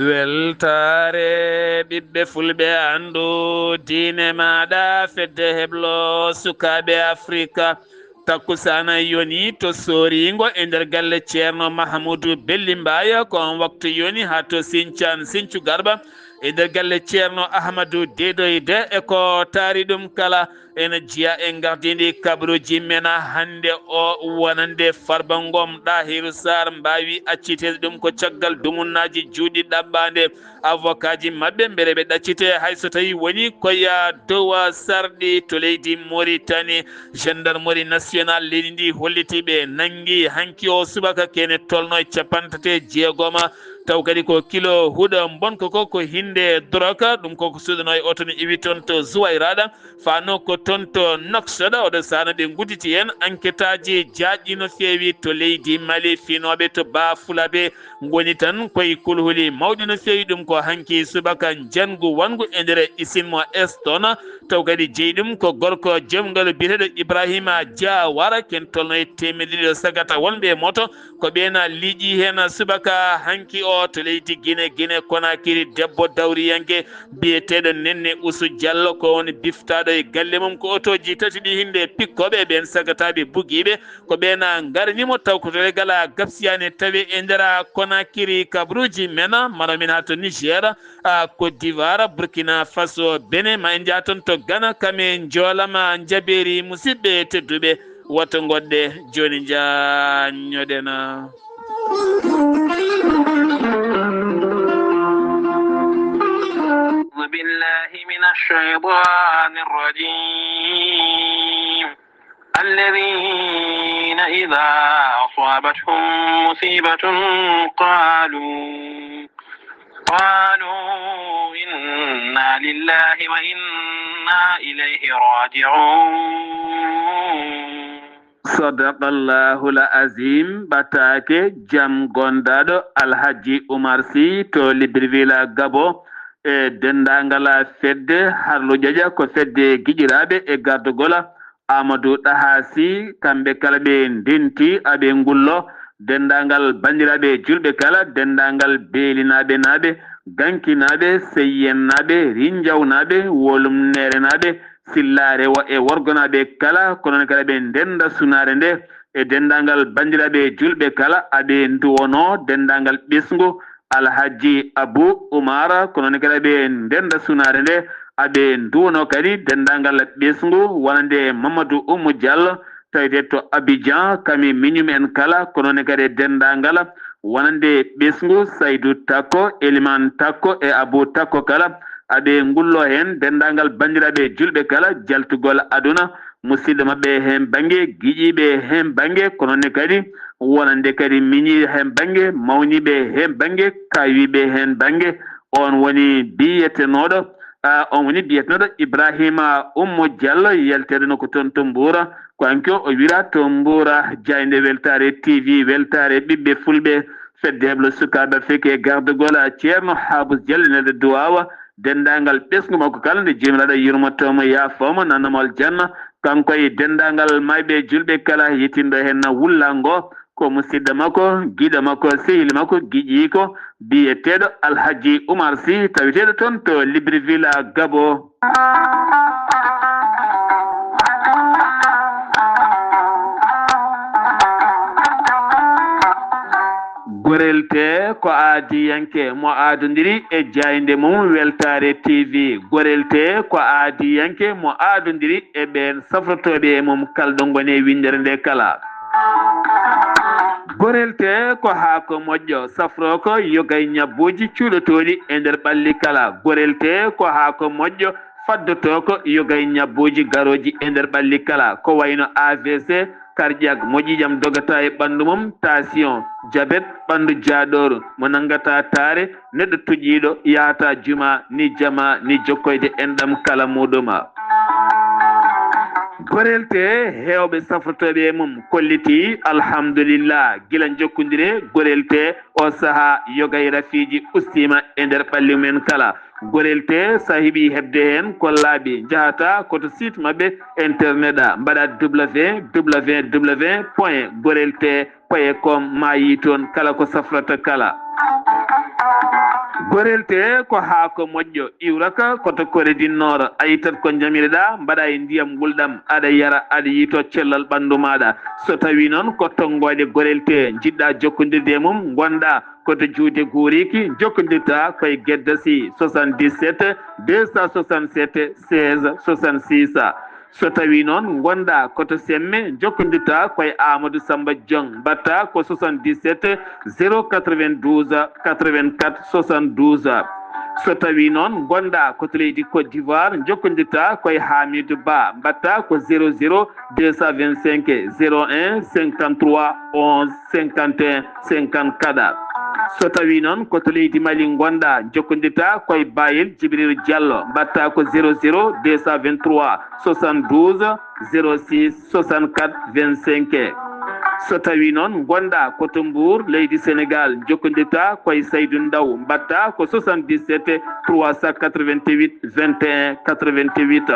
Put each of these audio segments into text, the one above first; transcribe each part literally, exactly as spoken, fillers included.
Weltaare ɓiɓɓe fulɓe, anndu diine maaɗa, fedde heblo sukaaɓe Afrika. Takkusaana yoni to Sooringo e nder galle Ceerno Mahamudu Belli Mbaaya, ko on waktu yoni haa to Sincaan Sincu Garba e nder galle Ceerno Ahmadu Deedoy De. E ko taari ɗum kala, ena jeyaa e ngardiindi kabaruuji men hannde o, wonande Farba Ngom, Ɗahiru Saar mbaawi acciteede ɗum ko caggal dumunnaaji juuɗi ɗaɓɓaande avocatji maɓɓe, mbele ɓe ɗaccite hay so tawii woni ko e dow sarɗi to leydi Mauritanie. Gendarmerie nationale leydi ndi hollitii ɓe nanngi hanki o subaka ko ene tolnoo e capanɗe tati e jeegom, taw kadi ko kilo huɗo mbonko ko, ko hinnde drogue, ɗum ko ko suuɗanoo e oto no iwi toon to Zuwayraɗa, faano ko toon to Nouakchott. Oɗo sahaa no ɓe ngudditi heen, enquêteaaji jaajɗi no feewi to leydi Mali, finooɓe to Baafulabe ngoni tan koye kulhuli mawɗi no feewi. Ɗum ko hanki subaka njanngu wonngu e nder isin mo Estona, taw kadi jeyi ɗum ko gorko joom ngalu biyeteeɗo Ibrahima Diawara, ko en tolnoo e teemedde ɗiɗo sagata wonɓe e moto, ko ɓeen liiƴi heen subaka hanki o to leydi Gine, Gine Konakiri, debbo dawriyanke biyeteeɗo Nenne Usu Jallo, ko woni biftaaɗo e galle mum, ko otooji tati ɗi hinnde pikkooɓe, ɓeen sagataaɓe bugiiɓe, ko ɓeen ngarani mo, taw ko to leggal gabsiyaani tawi e nder Konakiri, kabaruuji men, maro min haa to Niger, a, Côte d'Ivoire, Burkina Faso, Benin, ma en njah toon to Ghana, kam e njoolam, njaɓeeri, musidɓe tedduɓe, woto ngoɗɗe, jooni njaññoɗen. أعوذ بالله من الشيطان الرجيم. الذين إذا أصابتهم مصيبة قالوا، قالوا إنا لله وإنا إليه راجعون. Sadaqallahul Azim, ɓataake jam gondaaɗo Alhaji Umar Sy to Libreville, Gabon, e denndaangal fedde Harlo Ƴoƴa, ko fedde giƴiraaɓe e gardugol Amadou Ɗaha Sy, kamɓe kala ɓe ndenti aɓe ngullo, denndaangal banndiraaɓe juulɓe kala, denndaangal Beelinaaɓe naaɓe, Gankinaaɓe, Seyyennaaɓe, Rinjawnaaɓe, Wolumneerenaaɓe, Silla rewo e worgonaaɓe kala, ko noon kala ɓe ndennda sunaare nde, e denndaangal banndiraaɓe juulɓe kala, aɓe nduwonoo denndaangal ɓesngu Alhaji Abu Umar, ko noon kala ɓe ndennda sunaare nde, aɓe nduwonoo kadi denndaangal ɓesngu wonande Mamadou Oumou Diallo, tawetee to Abidjan, kam e miñum en kala, ko noon kadi denndaangal wonande ɓesngu Saydou Takko, Eliman Takko e Abou Takko kala, aɓe ngullo heen denndaangal banndiraaɓe juulɓe kala, jaltugol aduna, musidɗo maɓɓe heen bannge, giƴiiɓe heen bannge, ko noon ne kadi wonande kadi miñiiɓe heen bannge, mawniiɓe heen bannge, kaawiiɓe heen bannge. On woni biyetenooɗo, a, on woni biyetenooɗo Ibrahima Oumou Diallo, yalteede no ko toon to Mbuur. Ko hanki o wiyraa to Mbuur, jaaynde Weltaare T V, weltaare ɓiɓɓe fulɓe, fedde heblo sukaaɓe Afrique e gardugol Ceerno Haabus Diallo nelɗo duwaawa, denndaangal ɓesngu makko kala, nde Joomiraaɗo yurmoto mo, yaafoo mo, nana mo aljanna, kanko e denndaangal maayɓe juulɓe kala, yettinɗo heen wullaango, ko musidɗo makko, giɗo makko, sehil makko, giƴiiko, biyeteeɗo Alhaji Umar Sy, taweteeɗo toon to Libreville, Gabon. Gorel Tee ko aadiyanke mo aadondiri e jaaynde mum Weltaare T V. Gorel Tee ko aadiyanke mo aadondiri e ɓeen safrotooɓe e mum kala ɗo ngoni e winndere nde kala. Gorel Tee ko haako moƴƴo, safroo ko yoga e ñabbuuji cuuɗotooɗi e nder ɓalli kala. Gorel Tee ko haako moƴƴo, faddotoo ko yoga e ñabbuuji garooji e nder ɓalli kala, ko wayno A V C, cardiaque, mo ƴiiƴam dogata e ɓanndu mum, tension, jabet, ɓanndu jaaɗooru, mo nanngata taare, neɗɗo tuƴiiɗo, yahata juma, ni jama, ni jokkoyde enɗam kala muuɗum. Gorel Tee, heewɓe safrotooɓe e mum kollitii, alhamdulillah, gila jokkondire Gorel Tee, o sahaa yoga e rafiiji ustiima e nder ɓalli mum en kala. Gorel Tee, so a heɓii heɓde heen ko laaɓi, njahata ko to site maɓɓe internet a, mbaɗa W W W point gorel tee point com, ma yii toon kala ko safrata kala. Gorel tee ko haako moƴƴo, iwraka ko to Kore du Nord, a ittat ko njamireɗaa, mbaɗa e ndiyam ngulɗam, aɗa yara, aɗa yiyto cellal ɓanndu maaɗa. So tawii noon ko tonngooƴe gorel tee njiɗɗaa jokkondirde e mum, ngonɗaa ko to juuɗe guuriiki, jokkondirtaa ko e Geddasi, soixante-dix-sept deux cent soixante-sept seize soixante-six. So tawii noon ngonɗaa ko to Semme, jokkondirtaa ko e Amadou Samba Dieng, mbaɗtaa ko soixante-dix-sept zéro quatre-vingt-douze quatre-vingt-quatre soixante-douze. So tawii noon ngonɗaa ko to leydi Côte d'Ivoire, jokkondirtaa ko e Hamidou Ba, mbaɗtaa ko zéro zéro deux cent vingt-cinq zéro un cinquante-trois onze cinquante et un cinquante-quatre. So tawii noon ko to leydi Mali ngonɗaa, jokkondirtaa ko e Bayel Djibril Diallo, mbaɗtaa ko zéro zéro deux cent vingt-trois soixante-douze zéro six soixante-quatre vingt-cinq. So tawii noon ngonɗaa ko to Mbour, leydi Sénégal, jokkondirtaa ko e Saydou Ndaw, mbaɗtaa ko soixante-dix-sept trois cent quatre-vingt-huit vingt et un quatre-vingt-huit.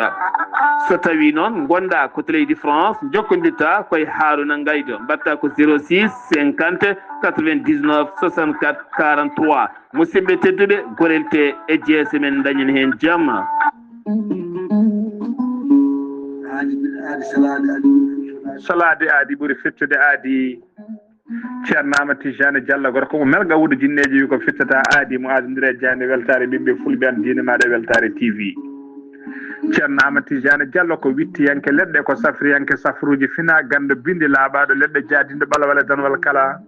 So tawii noon ngonɗaa ko to leydi France, jokkondirtaa ko e Harouna Ngaydo, mbaɗtaa ko zéro six cinquante quatre-vingt-dix-neuf soixante-quatre quarante-trois. Musidɓe tedduɓe, gorel tee e jeese men, dañen heen jam. Aadi, aadi salaade, aadi ɓuri fettude. Salaade aadi ɓuri fettude aadi. Ceerno Amadou Tijani Diallo, gorko mo Melga Wuudu Jinneeji, wi ko fittata aadi mo aadondira e jaaynde weltaare ɓiɓɓe fulɓe, an diine maaɗa e weltaare T V. Ceerno Amadou Tijani Diallo ko wittiyanke leɗɗe, ko safriyanke safruuji fina, ganndo binndi laaɓaaɗo leɗɗe, jaadinɗo ɓalwal e danwal kala.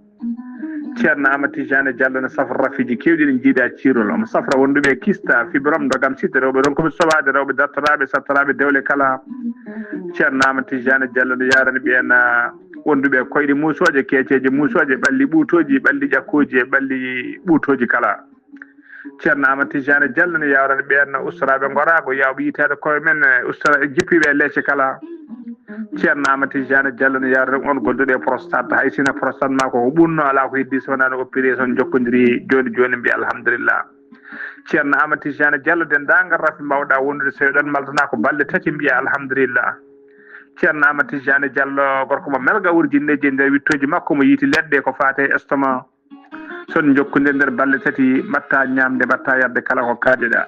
Ceerno Amadou Tijani Diallo ne safra rafiiji keewɗi ɗi njiida ciirol. Omo safra wonduɓe e kista, fibrom, ndogam, sitte, rewɓe ronkuɓe soɓaade, rewɓe dartoraaɓe, sattoraaɓe dewle kala. Ceerno Amadou Tijani Diallo ne yaarani ɓeen, ah, wonduɓe e koyɗe muusooje, keeceeje muusooje, ɓalli ɓuutooji, ɓalli ƴakkooji e ɓalli ɓuutooji kala. Ceerno Amadou Tijani Diallo ne yaarani ɓeen ustoraaɓe ngoraago, yaawɓe yitaade koye men, eh, ustora e jippiiɓe e leece kala. Ceerno Amadou Tijani Diallo ne yaarani on gonduɗo e prostate. Hay sina prostate ma ko, ko ɓunno, alaa ko heddi so wonaa no opération jokkondiri jooni jooni, mbiya alhamdulillah. Ceerno Amadou Tijani Diallo, denndaangal rafi mbawɗa wondude, so eɗon maltana ko balɗe tati, mbiya alhamdulillah. Ceerno Amadou Tijani Diallo, gorko mo Melga Wuudu Jinneeji, e nder wittooji makko mo yiiti leɗɗe ko faate e estomac. So on njokkondir nder balɗe tati, mbaɗta ñaamde, mbaɗta yarde kala ko kaajeɗa.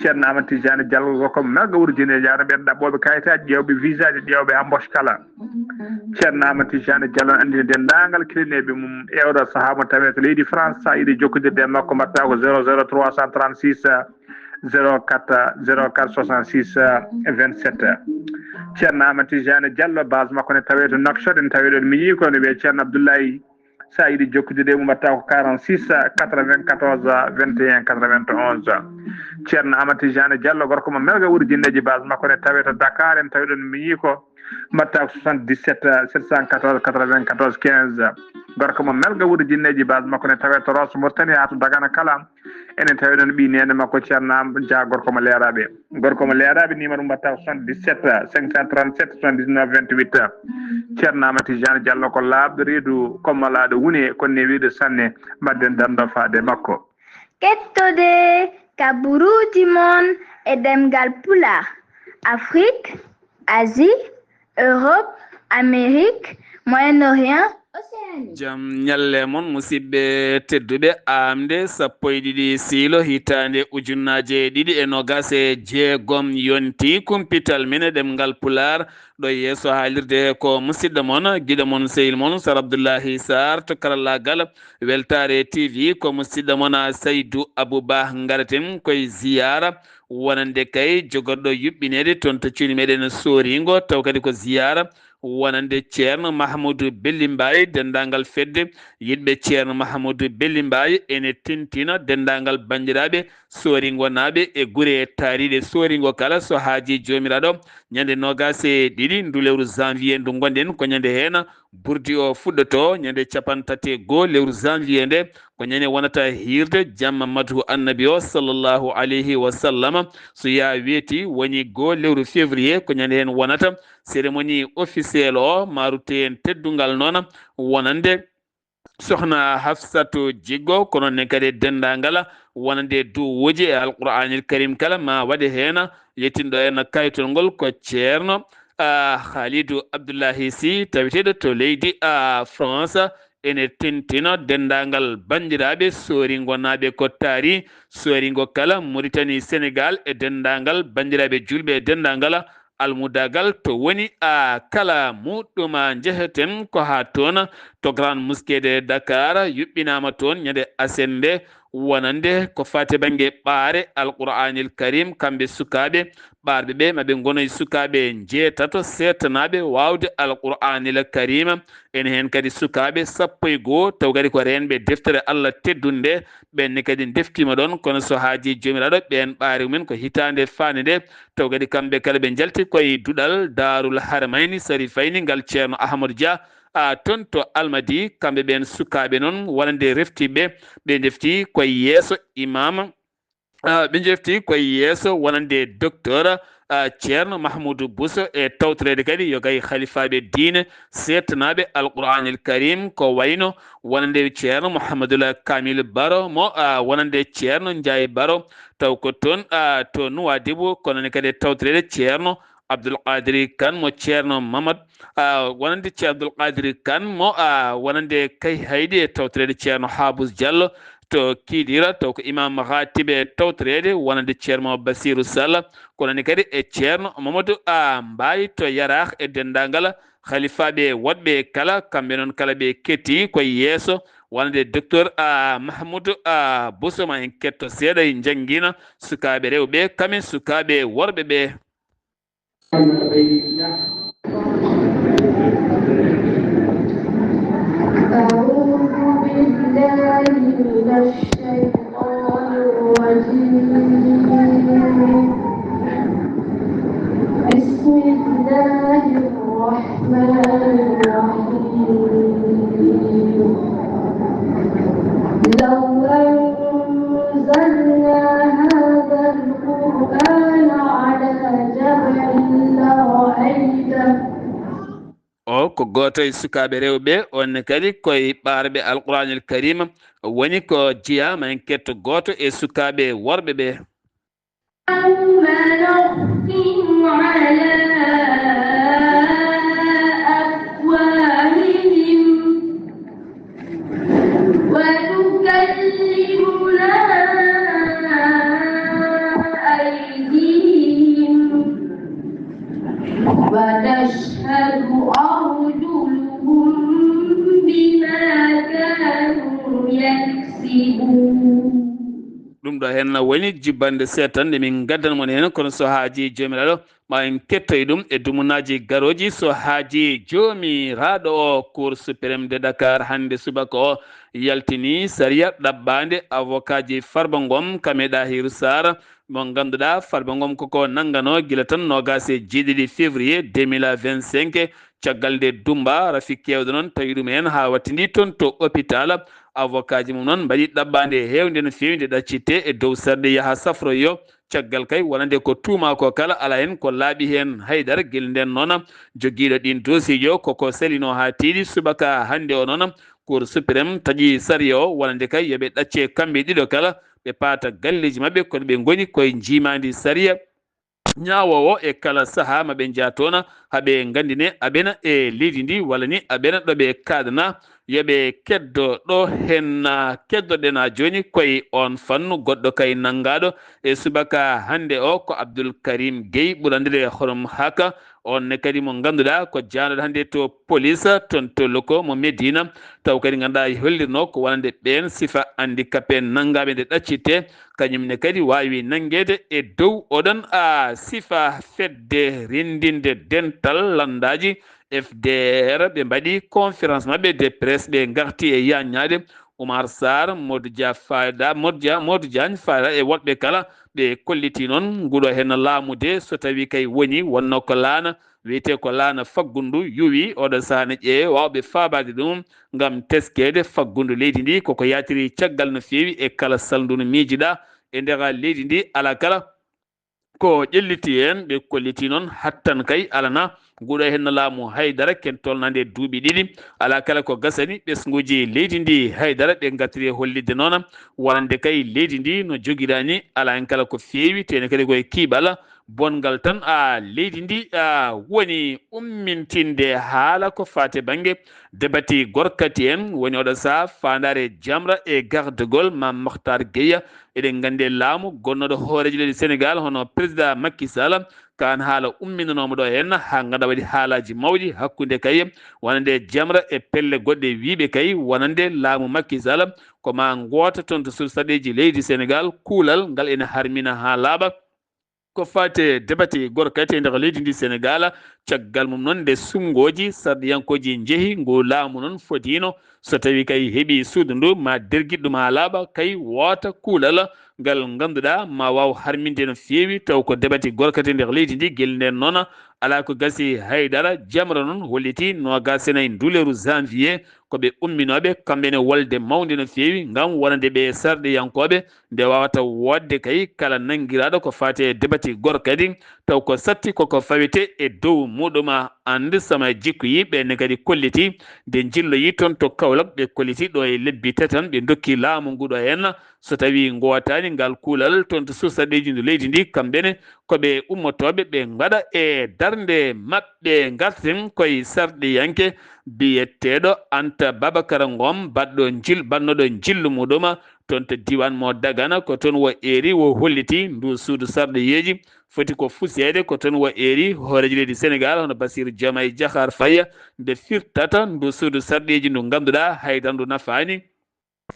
Ceerno Amadou Tijani Diallo, gorko mo Melga Wuudu Jinneeji, yaarani ɓeen ɗaɓɓooɓe kayitaaji, ƴeewɓe visaaji, ƴeewɓe embauche kala. Ceerno Amadou Tijani Diallo ne anndina denndaangal kilineeɓe mum e oɗo sahaa mo tawee to leydi France. So a yiɗi jokkondirde e makko, mbaɗta ko zéro zéro trois cent trente-six zéro quatre zéro quatre soixante-six vingt-sept. Ceerno Amadou Tijani Diallo, base makko ne tawee to Nouakchott, ene tawee ɗoon miñi ko, ne wiyee Ceerno Abdoulaye. So a yiɗi jokkondirde e mum, mbaɗta ko quarante-six quatre-vingt-quatorze vingt et un quatre-vingt-onze. Ceerno Amadou Tijani Diallo, gorko mo Melga Wuudu Jinneeji, base makko ne tawee to Dakar, ene tawee ɗoon miñi ko, mbaɗta ko soixante-dix-sept sept cent quatorze quatre-vingt-quatorze quinze. Gorko mo Melga Wuudu Jinneeji, base makko ne tawee to Rosso Mauritanie haa to Dagana kala. Ene tawee ɗoon ɓii neene makko Ceerno Am Dia, gorko mo Leeraaɓe. Gorko mo Leeraaɓe, numéro mum mbaɗta ko soixante-dix-sept cinq cent trente-sept soixante-dix-neuf vingt-huit. Ceerno Amadou Tijani Diallo ko laaɓɗo reedu, ko malaaɗo wune, ko newiiɗo sanne. Mbaɗden danndo faade makko. Kettode kaburuuji mon e ɗemngal Pulaar, Afrique, Asie, Europe, Amérique, Moyen-Orient, Océanie. Jam ñalle mon, musidɓe tedduɓe. Aamde sappo e ɗiɗi siilo, hitaande ujunnaaje ɗiɗi e noogaas e jeegom yonti, kumpital men e ɗemngal Pulaar. Ɗo yeeso haalirde ko musidɗo mon, giɗo mon, sehil mon, Sar Abdullahi Sarr to karallaagal Weltaare T V, ko musidɗo mon Saydu Abuba. Ngaraten koye ziyaara wonande kay jogorɗo yuɓɓineede toon to cuuɗi meɗen Sooringo, taw kadi ko ziyaara wonande Ceerno Mahamudu Belli Mbaay, denndaangal fedde yiɗɓe Ceerno Mahamudu Belli Mbaay ene tentina denndaangal banndiraaɓe Sooringonaaɓe e gure taariiɗe Sooringo kala. So haajii Joomiraaɗo, ñande noogaas e ɗiɗi ndu lewru janvier ndu ngonɗen, ko ñande heen burdi o fuɗɗotoo, ñande cappanɗe tati e goo lewru janvier nde, ko ñande wonata hiirde jamma madhu annabi o sallallahu alayhi wa sallam. So yaa weeti woni goo lewru février, ko ñande heen wonata cérémonie officielle o, maaru teen teddungal noon wonande Sohna Hafsatu Jiggo, ko noon ne kadi e denndaangal wonande duwuuji e Alqur'aanil Karim kala, ma waɗe heen yettinɗo en kayitol ngol ko Ceerno, ah, Khalidou Abdoulahi Sy, taweteeɗo to leydi, ah, France, ene tentina denndaangal banndiraaɓe Sooringo naaɓe ko taari Sooringo kala, Muritani, Senegaal, e denndaangal banndiraaɓe juulɓe e denndaangal almudaagal to woni a kala. Muɗɗum njeheten ko haa toon to Grande Mosquée de Dakar, yuɓɓinaama toon ñande aset nde, wonande ko faati bannge ɓaare Alqur'aanil Kariim, kamɓe sukaaɓe ɓaarɓe ɓe, ma ɓe ngonoy sukaaɓe njeetato seetanaaɓe waawde Alqur'aanil Kariima. Ene heen kadi sukaaɓe sappo e goo, taw kadi ko reenɓe deftere Allah teddunde nde, ɓeen ne kadi ndeftiima ɗoon, kono so haajii Joomiraaɗo, ɓeen ɓaare mumen ko hitaande faande nde, taw kadi kamɓe kala ɓe njalti koye duɗal Daarul Haramayni Sarifayni ngal Ceerno Ahmadu Dia, a, toon to Almadi, kamɓe ɓeen sukaaɓe noon, wonande reftiiɓe, ɓe ndefti koye yeeso imaam, a, ɓe njefti koye yeeso wonande docteur, a, Ceerno Mahmoudou Bousso, e tawtoreede kadi yo kay halifaaɓe diine seetanaaɓe Alqur'aanil Kariim, ko wayno wonande Ceerno Mouhamadoul Kamil Baro mo, a, wonande Ceerno Ndiaye Baro, taw ko toon, a, to Nouadhibou, kono ne kadi e tawtoreede Ceerno Abdoul Qadiri Kane mo Ceerno Mamad, a, wonande Ceerno Abdoul Qadiri Kane mo, a, wonande Kayhayɗi, e tawtoreede Ceerno Habous Diallo to Kidira, taw ko imaam Ratib, e tawtoreede wonande Ceerno Basirou Sall, kono ne kadi e Ceerno Mamadou, a, Mbaye to Yaraax, e denndaangal halifaaɓe woɗɓe kala, kamɓe noon kala ɓe ketti koye yeeso, wonande docteur, a, Mahmoudou, a, Bousso, ma en ketto seeɗa e njanngiina sukaaɓe rewɓe, kam e sukaaɓe worɓe ɓe. أعوذ بالله من الشيطان الرجيم. بسم الله الرحمن الرحيم. لو أنزلنا هذا القرآن على جبل لرأيته. O ko gooto e sukaaɓe rewɓe, on ne kadi koye ɓaarɓe Alqur'aanil Kariim, woni ko jeyaa, ma en ketto gooto e sukaaɓe worɓe ɓe. يوم نختم على أفواههم وتكلمنا أيديهم وتشهد أرجلهم بما كانوا يكسبون. Ɗum ɗo heen woni jibbande seeɗa tan nde min ngaddan mon heen, kono so haajii Joomiraaɗo, ma en kettoy ɗum e dumunaaji garooji. So haajii Joomiraaɗo o, Cour suprême de Dakar hannde subaka o yaltini sariya ɗaɓɓaande avocatji Farba Ngom, kam e Ɗahiru Sarr, mo ngannduɗaa Farba Ngom koko nanngano gila tan noogaas e jeeɗiɗi février deux mille vingt-cinq, caggal nde Dumba rafi keewɗo noon tawi ɗum heen haa wattindi toon to hôpital. Avocatji mum noon mbaɗi ɗaɓɓaande heewnde no feewi nde ɗaccitte e dow sarɗi yaha safroyo. Caggal kay wonande ko tuuma ko kala, alaa heen ko laaɓi heen haydara. Gila ndeen noon, jogiiɗo ɗiin dossier jo koko salino haa tiiɗi. Subaka hannde o noon, Cour suprême taƴi sariya o wonande kay yo ɓe ɗacce kamɓe ɗiɗo kala, ɓe paata galleeji maɓɓe, kono ɓe ngoni koye njiimaandi sariya. Ñaawoowo e kala sahaa ma ɓe njaa toon, haa ɓe nganndine aɓena e leydi ndi, walla ni aɓena ɗo ɓe kaaɗana. Yo ɓe keddo ɗo heen, keddoɗen haa jooni koye oon fannu. Goɗɗo kay nanngaaɗo e subaka hannde o ko Abdoul Karim Gueye, ɓuranndireede Horom Haka. On ne kadi mo ngannduɗaa ko jaanooɗo hannde to police toon to Loko mo Medina. Taw kadi ngannduɗaa hollirnoo ko wonande ɓeen sifa handicapé nanngaaɓe nde ɗaccitte. Kañum ne kadi waawi nanngeede e dow oɗon, a, sifa fedde renndinde dental lanndaaji F D R. Ɓe mbaɗi conférence maɓɓe de presse, ɓe ngarti e yaaññaade Oumar Sarr, Modou Dia Fada, Modou Dia, Modou Diagne Fada e woɗɓe kala. Ɓe kolliti noon nguɗo heen laamu de, so tawi kay woni, wonno ko laana, wiyetee ko laana faggundu, yuwi oɗo sahaa ne ƴeewe waawɓe faabaade ɗum ngam teskeede faggundu leydi ndi, koko yaatiri caggal no feewi e kala salndu no miijiɗaa e nder leydi ndi. Alaa kala ko ƴelliti heen, ɓe kolliti noon hattan kay alana nguɗo heen laamu haydara, ken tolnaande duuɓi ɗiɗi. Alaa kala ko gasani ɓesnguuji leydi ndi haydara, ɓe ngartiri e hollitde noon wonande kay leydi ndi no jogiraani alaa heen kala ko feewi, tee ne kadi koye kiiɓal Bonngal tan, a leydi ndi, a woni ummintinde haala ko faati bannge debati gorkati en, woni oɗo saha faandaare Jamra e gardegol ma Makhtar Gueye. Eɗen nganndi e laamu gonnooɗo hooreejo leydi Senegal, hono président Macky Sall, kaan haala umminanoomo ɗo heen, haa ngannduɗaa waɗi haalaaji mawɗi hakkunde kay wonande Jamra e pelle goɗɗe wiyɓe kay wonande laamu Macky Sall, ko ma ngoota toon to suudu sarɗiiji leydi Senegal, kuulal ngal ene harmina haa laaɓa. Ko faati e debati gorkati e nder leydi ndi Senegal, caggal mum noon nde suɓngooji sarɗiyankooji njehi, ngu laamu noon fodiino, so tawii kay heɓii suudu ndu, ma dergiɗ ɗum haa laaɓa, kay woota kuulal ngal ngannduɗaa ma waaw harminde no feewi, taw ko debati gorkati e nder leydi ndi. Gila ndeen noon alaa ko gasi hay dara. Jamra noon hollitii noogaas e nayi nduleeru janvier, ko ɓe umminooɓe kamɓe ne wolde mawnde no feewi ngam wonande ɓe sarɗiyankooɓe, nde waawata woodde kay kala nanngiraaɗo ko faati e debati gorkati, taw ko satti koko fawete e dow muɗum. A anndi sama jikku yi ɓe ne kadi kolliti nde njilloyi toon to Kaolack, ɓe kolliti ɗo e lebbi tati tan ɓe ndokki laamu ngu ɗo heen. So tawii ngootaani ngal kuulal toon to suudu sarɗiiji ndu leydi ndi, kamɓe ne ko ɓe ummotooɓe ɓe mbaɗa e darnde maɓɓe ngarten koye sarɗiyanke biyeteeɗo Anta Babakar Ngom, baɗɗo njil-, baɗnoɗo njillu muɗum toon to diiwaan mo Dagana, ko toon wo eeri wo holliti ndu suudu sarɗiyeeji foti ko fuseede, ko toon wo eeri hooreejo leydi Senegal hono Bassirou Diomaye Diakhar Faye nde firtata ndu suudu sarɗiyeeji ndu ngannduɗaa hay dara ndu nafaani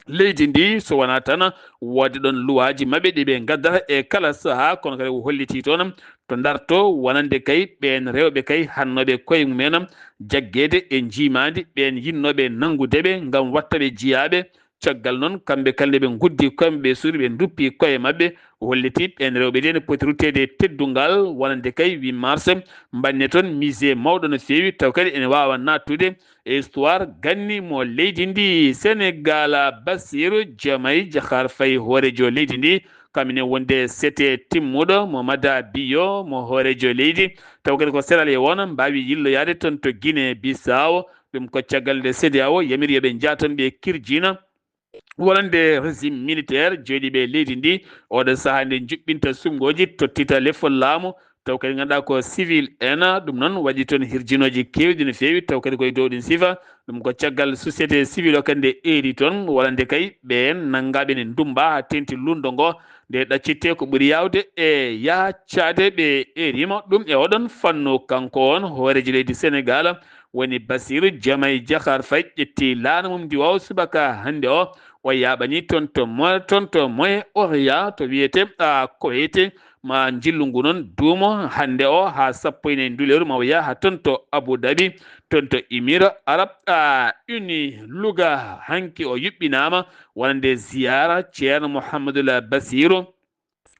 leydi ndi, so wonaa tan woodde ɗoon luwaaji maɓɓe ɗi ɓe ngaddata e kala sahaa, kono kadi o holliti toon to Ndar to wonande kay ɓeen rewɓe kay hannooɓe koye mumen jaggeede e njiimaandi ɓeen yinnooɓe nanngude ɓe ngam watta ɓe jiyaaɓe. Caggal noon, kamɓe kala nde ɓe nguddi koye maɓɓe suudu, ɓe nduppi koye maɓɓe, o holliti ɓeen rewɓe de ne poti rutteede e teddungal wonande kay huit mars, mbaɗne toon musée mawɗo no feewi, taw kadi ene waawa naattude e histoire ganni mo leydi ndi Senegal. Bassirou Diomaye Diakhar Faye, hooreejo leydi ndi, kam ene wonde sete timmuɗo mo Mada Bio mo hooreejo leydi, taw kadi ko Sierra Leone mbaawi yilloyaade toon to Guinée Bissau. Ɗum ko caggal nde CEDEAO yamiri yo ɓe njah toon ɓe kirjina wonande régime militaire jooɗiiɓe e leydi ndi, oɗo sahaa nde njuɓɓinta suɓngooji, tottita lefol laamu, taw kadi ngannduɗaa ko civil en. Ɗum noon waɗi toon hirjinooji keewɗi no feewi, taw kadi koye dow ɗin sifa. Ɗum ko caggal société civil o kadi nde eeri toon, wonande kay ɓeen nanngaaɓe ne ndummba haa teeŋti luulndo ngo, nde ɗaccittee ko ɓuri yaawde e yahcaade. Ɓe eeriima ɗum e oɗon fannu. Kanko on hooreejo leydi Senegal woni Bassirou Diomaye Diakhar Faye, ƴetti laana mum ndiwoowo subaka hannde o, o yaaɓanii toon to Mo-, toon to Moyen-Orient, to wiyetee, a, Koweït, ma njillu ngu noon duumo hannde o haa sappo e nayi nduleeru, ma o yaha toon to Abu Dhabi, toon to Émirats Arabes, a, Unis. Louga, hanki o yuɓɓinaama wonande ziyaara Ceerno Mouhamadoul Bassirou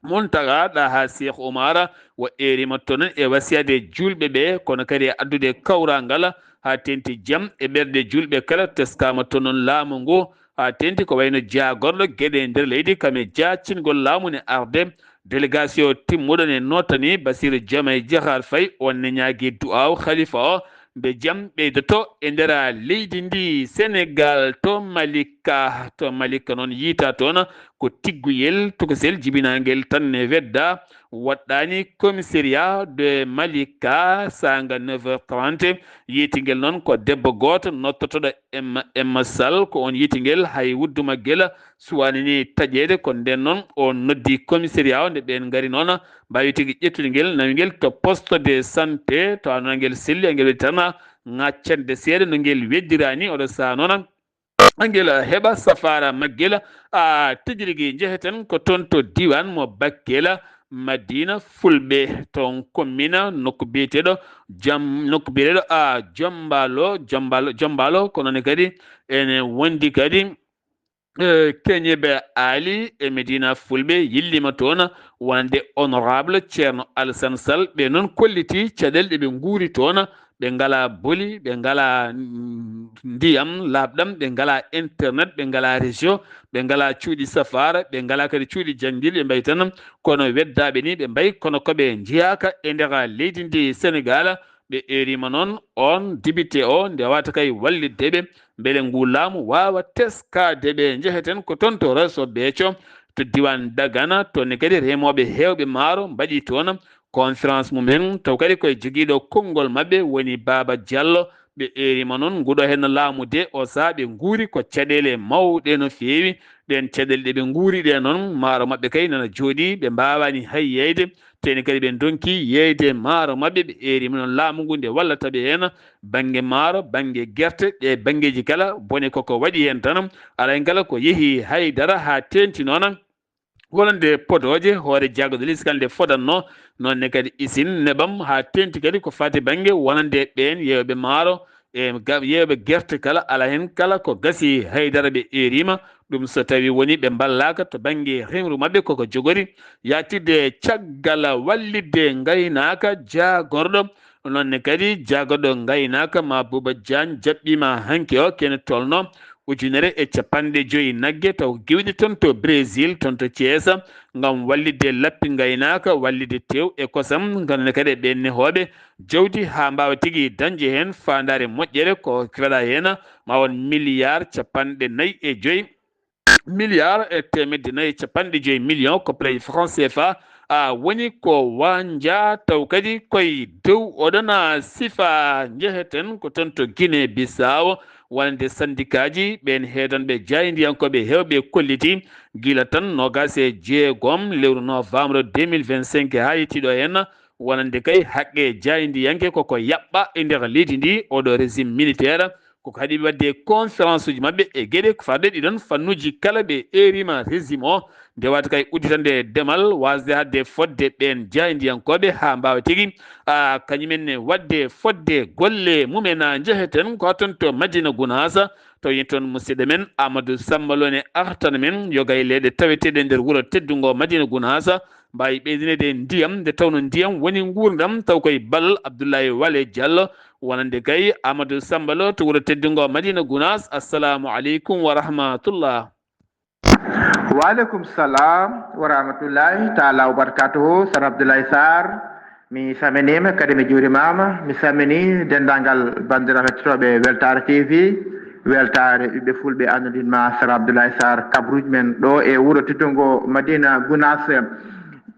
Mountaga Daha Cheikh Oumar, o eeriima toon e wasiyaade juulɓe ɓe, kono kadi e addude kawraangal haa teeŋti jam e ɓerɗe juulɓe kala. Teskaama toon noon laamu ngu haa teeŋti ko wayno jaagorɗo geɗe e nder leydi, kam e jaacingol laamu ne arde. Délégation timmuɗo ne nootanii Bassirou Diomaye Diakhar Faye, on ne ñaagii du'aaw khalifa o, nde jam ɓeydoto e nder leydi ndi Senegal. To Malika, to Malika noon yiytaa toon ko tigguyel tokosel jibinaangel tan ne wedda, waɗɗaani commissariat de Malika saanga neuf heures trente. Yiytingel noon ko debbo gooto nottotooɗo Emma, Emma Sall, ko on yiytingel hay wuddu maggel suwaani ni taƴeede. Ko ndeen noon o noddi commissariat o, nde ɓeen ngari noon mbaawi tigi ƴettude ngel, nawi ngel to poste de santé, to a noon ngel selli, ngel waɗi tan ŋaccande seeɗa no ngel weddiraani. Oɗo sahaa noon ngel heɓa safaara maggel, a, tigi rigi njeheten ko toon to diiwaan mo Bakel, Madina Fulɓe, toon commune nokku biyeteeɗo Jam-, nokku biyeteeɗo, a, Jombalo, Jombalo, Jombalo, ko noon kadi ene wondi kadi, e, Keñebe Ali e Medina Fulɓe yilliima toon wonande honorable Ceerno Alassane Sall. Ɓe noon kolliti caɗeele ɗe ɓe nguuri toon, ɓe ngalaa boli, ɓe ngalaa, mm, ndiyam laaɓɗam, ɓe ngalaa internet, ɓe ngalaa réseau, ɓe ngalaa cuuɗi safaara, ɓe ngalaa kadi cuuɗi janngirɗi, ɓe mbayi tan kono weddaaɓe ni ɓe mbayi kono ko ɓe njeyaaka e nder leydi ndi Senegal. Ɓe eeriima noon oon député o nde wata kay wallitde ɓe, mbele nguu laamu waawa teskaade ɓe. Njeheten ko toon to Rosso Béthio, to diiwaan Dagana, toon ne kadi remooɓe heewɓe maaro mbaɗi toon conférence mumen, taw kadi koye jogiiɗo konngol maɓɓe woni Baaba Diallo. Ɓe eerima noon nguɗo heen laamu de o sahaa ɓe nguuri ko caɗeele mawɗe no feewi. Ɗeen caɗeele ɗe ɓe nguuri ɗe noon, maaro maɓɓe kay nana jooɗii, ɓe mbaawaani hay yeyde. Teeni kadi ɓe ndonki yeyde maaro maɓɓe, ɓe eerima noon laamu ngu nde wallata ɓe heen, bannge maaro, bannge gerte, ɗe banngeeji kala, bone koko waɗi heen tan. Alaa heen kala ko yehi hay dara haa teenti noon. Wonande podooje, hoore jaagodo liskal nde fodatno, noon ne kadi isin neɓam haa teenti kadi ko faati bannge wonande ɓeen yeeyooɓe maaro, e ga-, yeeyooɓe gerte kala, alaa heen kala ko gasi hay dara ɓe eerima. Ɗum so tawi woni ɓe mballaaka to bannge remru maɓɓe koko jogori yaatirde caggal wallitde ngaynaaka jaagorɗo. Noon ne kadi jaagorɗo ngaynaaka ma Buuba Jaañ jaɓɓiima hanki o kene tolno ujunere e capanɗe joyi nagge taw giwɗi toon to Brésil, toon to Thiès, ngam wallitde lappi ngaynaaka, wallitde tew e kosam, ngannduɗaa kadi e ɓeen nehooɓe jawdi haa mbaawa tigi dañde heen faandaare moƴƴere ko keɓaɗa heen ma won milliard capanɗe nayi e joyi, milliard e teemedde nayi e capanɗe joyi million ko play franc C F A. A woni ko wanja taw kadi koye dow oɗona sifa njeheten ko toon to Guinée Bissau, wonande syndicat ji ɓeen heedanɓe jaayndiyankooɓe heewɓe kolliti gila tan noogaas e jeegom lewru novembre deux mille vingt-cinq haa yettiiɗo heen, wonande kay haqqe jaayndiyanke koko yaɓɓa e nder leydi ndi, oɗo régime militaire. Koko haɗi waɗde conférence uji maɓɓe e geɗe ko fadde ɗiɗon fannuji kala ɓe eerima régime o, nde wata kay udditande demal wasde hadde fodde ɓeen jaayndiyankooɓe haa mbaawa tigi, a, kañumen ne waɗde fodde golle mumen a njeheten ko toon to Madina Gunaasa, taw yen toon musidɗo men Amadou Samba Lo ne artana men yoga e leyɗe taweteeɗe nder wuro teddungo Madina Gunaasa, mbaawi ɓeydineede ndiyam, nde tawnoo ndiyam woni nguurndam, taw koye ballal Abdoulaye Wale Diallo, wonande kay Amadou Samba Lo to wuro teddungo Madina Gunaas. Assalamu aleykum wa rahmatullah. Waaleykum salam wa rahmatullahi taala wa barakatuhu. Sar Abdoulaye Sarr, mi salminiima, kadi mi juurimaama. Mi salmini denndaangal banndiraaɓe hettotooɓe Weltaare T V, Weltaare ɓiɓɓe fulɓe, anndodin ma Sar Abdoulaye Sarr, kabruuji men ɗo e wuro teddungo Madina Gunaas.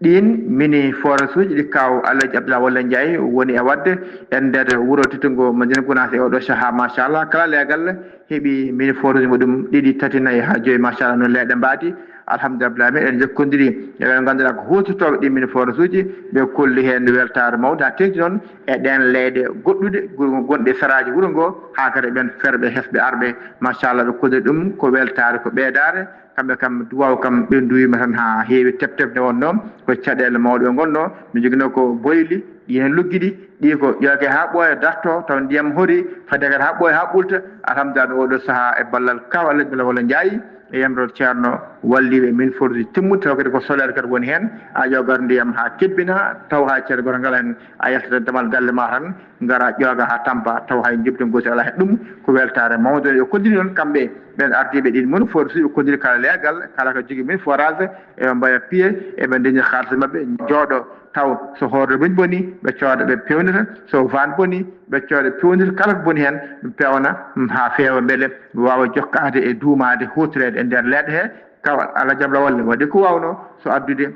Ɗiin mini forage uji ɗi kaw Alhaji Abdoulaye Wale Ndiaye woni e waɗde e nder wuro teddungo Madina Gunaas e oɗo sahaa, machallah, kala leegal heɓi mini forage muɗum ɗiɗi, tati, nayi haa joyi, machallah, no leeɗe mbaadi. Alhamdulillah, eɗen njokkondiri e ɓe ngannduɗaa ko huutortooɓe ɗi mini forage uji, ɓe kolli heen weltaare mawnde, haa teeŋti noon e ɗeen leyɗe goɗɗuɗe gon-, gonɗe saraaji wuro ngo, haa kadi ɓeen ferɓe hesɓe arɓe, machallah, ɓe kolliri ɗum ko weltaare, ko ɓeydaare. Kamɓe kam, duwaaw kam, ɓe nduwiima tan haa heewi, tep tep nde wonnoo, ko caɗeele mawɗe ɓe ngonnoo. Mi joginoo ko boyli, ɗi heen luggiɗi, ɗi ko ƴooge haa ɓooya, dartoo, taw ndiyam horii, fadde kadi haa ɓooya, haa ɓulta. Alhamdulillah, oɗo sahaa e ballal Kaaw Alhaji Bala Wala Ndiaye, e yamrol Ceerno, walliiɓe min forage timmude, taw kadi ko solaire kadi woni heen. A ƴoogat ndiyam haa kebbina, taw hay ceede gooto ngalaa heen, a yaltat damal galle ma tan, ngara ƴooga haa tampa, taw hay njoɓdi gooti alaa heen. Ɗum ko weltaare mawnde. Yo kolliri noon kamɓe ɓeen ardiiɓe ɗiin mini forage uji, ɓe kolliri kala leegal, kala ko jogii mini forage, eɓe mbaɗa piye, eɓe ndeña haalisi maɓɓe, njooɗo taw so hoorde buñ boni, ɓe cooda ɓe peewnita, so van boni, ɓe cooda peewnita, kala ko boni heen, ɓe peewna, mm, haa feewa, mbele waawa jokkaade e duumaade, huutoreede e nder leeɗe he. Kaw Alhaji Abdoulaye Wale waɗi ko waawnoo, so addude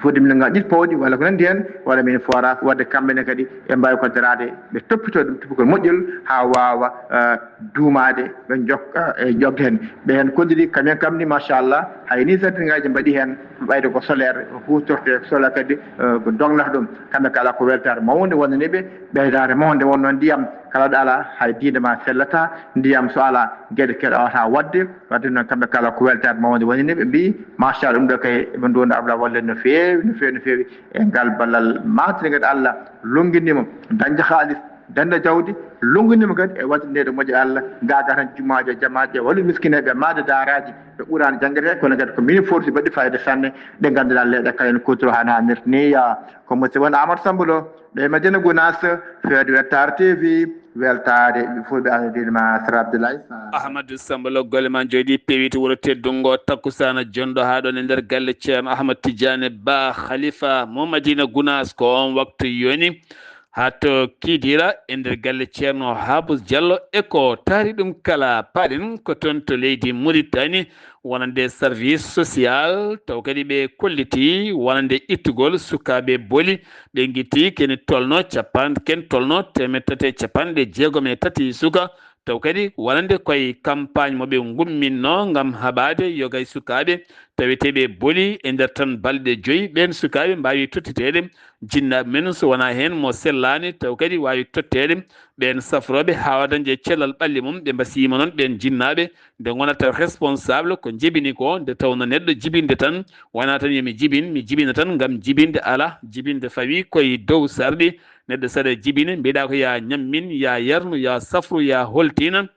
fodde million ngaji ɗiɗi pawɗi walla ko nanndi heen, walla mini forage, waɗde kamɓe ne kadi ɓe mbaawi ko daraade, ɓe toppitoo ɗum toppitagol moƴƴol haa waawa, eh, duumaade, ɓe njokka e jogde heen. Ɓe heen kolliri kam en kam ni, machallah, hay ni sattingaaji mbaɗi heen, ɓayde ko solaire huutortee, solaire kadi, eh, ko dognata ɗum. Kamɓe kala ko weltaare mawnde wonani ɓe, ɓeydaare mawnde wonnoo ndiyam, kala ɗo alaa, hay diine ma sellataa, ndiyam so alaa, geɗe keɗawata waɗde. Wadde noon, kamɓe kala ko weltaare mawnde wonani ɓe, mbiyi, machallah, ɗum ɗo kay, eɓe nduwna Abdoulaye Wale no feewi, no feewi, no feewi, e ngal ballal mawɗo ngal Allah lonngini mo, dañde haalis, dañde jawdi, lonngini mo kadi e waɗde nde ɗo moƴƴa Allah, gaaga tan jumaaji e jamaaji, e wallude miskineeɓe, maayde daaraaji, ɓe ɓuraani janngeede, kono kadi ko mini forage uji mbaɗɗi faayiida sanne, ɗe ngannduɗaa leyɗe kala ene kuutoroo haa no haanirta ni. Ya, ko musidɗo mon Amadou Samba Lo, ɗo e Madina Gunaas, feewde Weltaare T V, weltaare ɓe fof ɓe anndodiima Sar Abdoulaye Sarr. Ahmadou Samba Lo, golle ma njooɗii peewi to wuro teddungo takkusaana jonɗo haa ɗoon e nder galle Ceerno Ahmad Tidiane Ba, Khalifa mo Madina Gunaas, ko oon waktu yoni. haa to Kidira e nder galle Ceerno Habus Diallo e ko taari ɗum kala. Paaɗen ko toon to leydi Muritani, wonande service social, taw kadi ɓe kolliti wonande ittugol sukaaɓe boli, ɓe ngitti ken tolno capan-, ken tolno teemeɗɗe tati e capanɗe jeegom e tati suka, taw kadi wonande koye campagne mo ɓe ngumminno ngam haɓaade yoga e sukaaɓe taweteeɓe boli e nder tan balɗe joyi. Ɓeen sukaaɓe mbaawi tottiteede jinnaaɓe men, so wonaa heen mo sellaani, taw kadi waawi totteede ɓeen safrooɓe haa dañde cellal ɓalli mum. Ɓe mbasiima noon ɓeen jinnaaɓe nde ngonata responsable ko njebini ko, nde tawno neɗɗo jibinde tan, wonaa tan yo mi jibin, mi jibina tan ngam jibinde alaa, jibinde fawii koye dow sarɗi. Neɗɗo saɗa jibine, mbiɗa ko ya ñammin, ya yarnu, ya safru, ya holtina,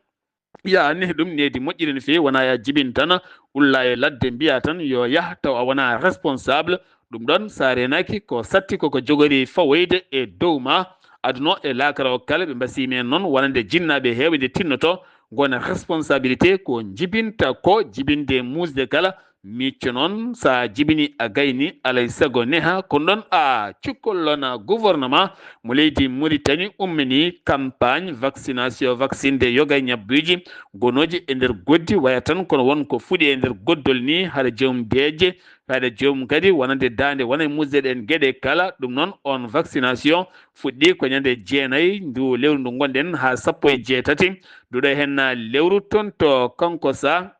ya neh ɗum nehdi moƴƴiri no feewi, wonaa ya jibin tan, ulla e ladde mbiya tan yo yah, taw a wonaa responsable. Ɗum ɗoon, so a reenaaki ko satti koko jogori fawoyde e dow ma, aduna o e laakara o kala. Ɓe mbasiima en noon wonande jinnaaɓe heewɓe nde tinnoto ngona responsabilité ko jibinta ko, jibinde muusde kala. Micco noon, so a jibini a gayni, alay sago neha, kono ɗoon a cukkollo na gouvernement mo leydi Mauritanie ummini campagne vaccination, vaccinde yoga e ñabbuuji gonooji e nder goddi, waya tan kono won ko fuɗi e nder goddol ni, haɗa joom deeƴe, haɗa joom kadi wonande daande, wona e muusde ɗeen geɗe kala. Ɗum noon, on vaccination fuɗɗi ko ñande jeenayi ndu lewru ndu ngonɗen haa sappo e jeetati. Nduɗo heen na lewru toon to kanko sa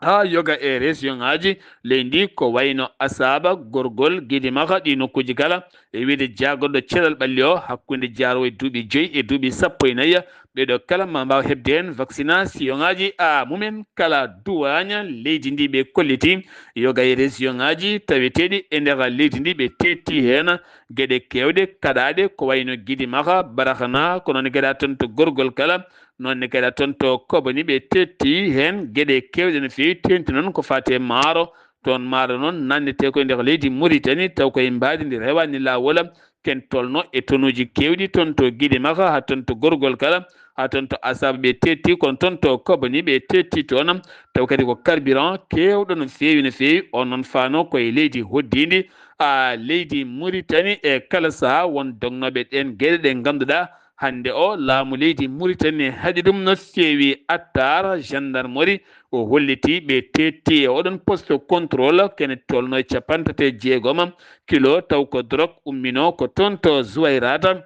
haa yoga e région ŋaaji leydi ndi, ko wayno Asaba, Gorgol, Gidimaka, ɗi nokkuuji kala, e wiyde jaagorɗo cellal ɓalli o hakkunde jaaroowo e duuɓi joyi e duuɓi sappo e nayi. Ɓeeɗo kala ma mbaaw heɓde heen vaccination ŋaaji a mumen kala duwaaña leydi ndi ɓe kolliti. Yoga e région ŋaaji taweteeɗi e nder leydi ndi ɓe teetti heen geɗe keewɗe kaɗaaɗe ko wayno Gidimaka, Barakana, ko noon geɗa toon to Gorgol kala, noon ne kadi toon to Kobani ɓe teetti heen geɗe keewɗe no feewi, teeŋti noon ko faati e maaro. Toon maaro noon nannetee ko e nder leydi Mauritanie, taw koye mbaadi ndi rewaani laawol, ken tolno e tonuuji keewɗi toon to Gidimaka, haa toon to Gorgol kala, haa toon to Asaba ɓe teetti, kono toon to Kobani ɓe teetti toon, taw kadi ko carburant keewɗo no feewi, no feewi. On noon faano koye leydi hoddiindi, a leydi Mauritanie, e kala sahaa won dognooɓe ɗeen geɗe ɗe ngannduɗaa hannde o laamu leydi Mauritanie haɗi ɗum no feewi. Attar gendarmerie o holliti ɓe teetti e oɗon poste contrôle kene tolno e capanɗe tati e jeegom kilo, taw ko drogue ummino ko toon to Zuwayrata,